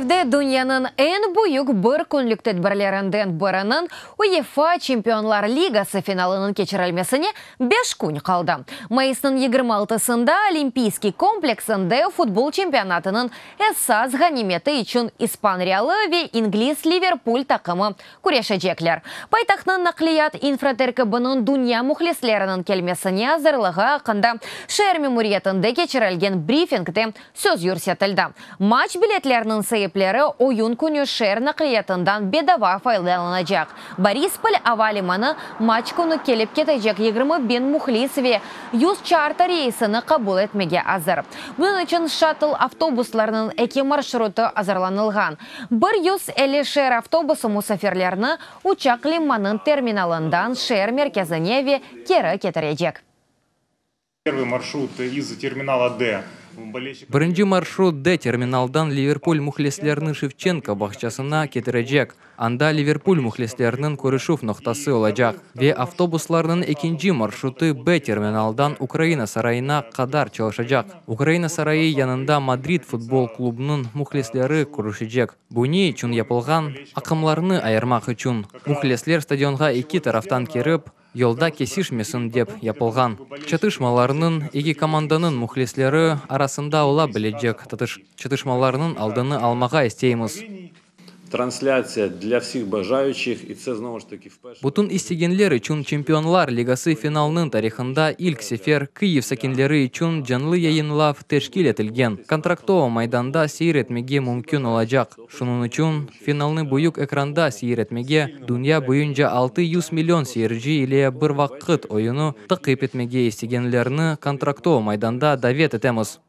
Kiyevde dünyanıñ eñ büyük bir künlük tedbirlerinden biriniñ, UEFA Çempionlar Ligası finalınıñ keçirilmesine beş kün qaldı. Mayısnıñ 26-sında Olimpiyskiy kompleksinde futbol çempionatınıñ esas ğanimeti içün ispan Realı ve ingliz Liverpul taqımı küreşecekler. Paytahtnıñ naqliyat infraterkibiniñ dünya mühlisleriniñ kelmesine azırlığı aqqında şeer memuriyetinde keçirilgen brifingde söz yürsetildi. Matç biletleriniñ saipleri oyun künü şeer naqliyatından bedava faydalanacaq. Borispol ava limanı matç künü kelip ketecek 20 biñ mühlis ve 100 çarter reysini qabul etmege azır. Bunıñ içün şattl avtobuslarnıñ eki marşrutı azırlanılğan. 150 şeer avtobusı musafirlerni uçaq limanınıñ terminalından şeer merkezine ve keri ketirecek. Первый маршрут из терминала D. Болельщик Birinci marşrut D terminaldan Liverpul mühlislerini Şevçenko bağçasına ketirecek. Anda Liverpul mühlisleriniñ körüşüv noqtası olacaq. Ve avtobuslarnıñ ekinci marşrutı B terminaldan Ukraina sarayına qadar çalışacaq. Ukraina sarayı yanında Madrid futbol klubunıñ mühlisleri körüşecek. Bu ne içün yapılğan? Aqımlarnı ayırmaq içün. Mühlisler stadionğa eki taraftan kirip, yolda kesişmesin dep yapılğan. Çatışmalarnıñ eki komandanıñ mühlisleri arasında ola bilecek çatışmalarnıñ aldını almağa isteymiz. Трансляція для всіх бажаючих, і це знову ж таки вперше. Bütün istegenler içün Çempionlar Ligası finalınıñ tarihında ilk sefer Kyiv sakinleri içün canlı yayınlav teşkil etilgen Kontraktova maydanda seyir etmege mümkün olacaq. Şunıñ içün finalnı büyük ekranda seyir etmege, dünya boyunca 600 million seyirci ile bir vaqıt oyunnı taqip etmege istegenlerni Kontraktova maydanda davet etemiz.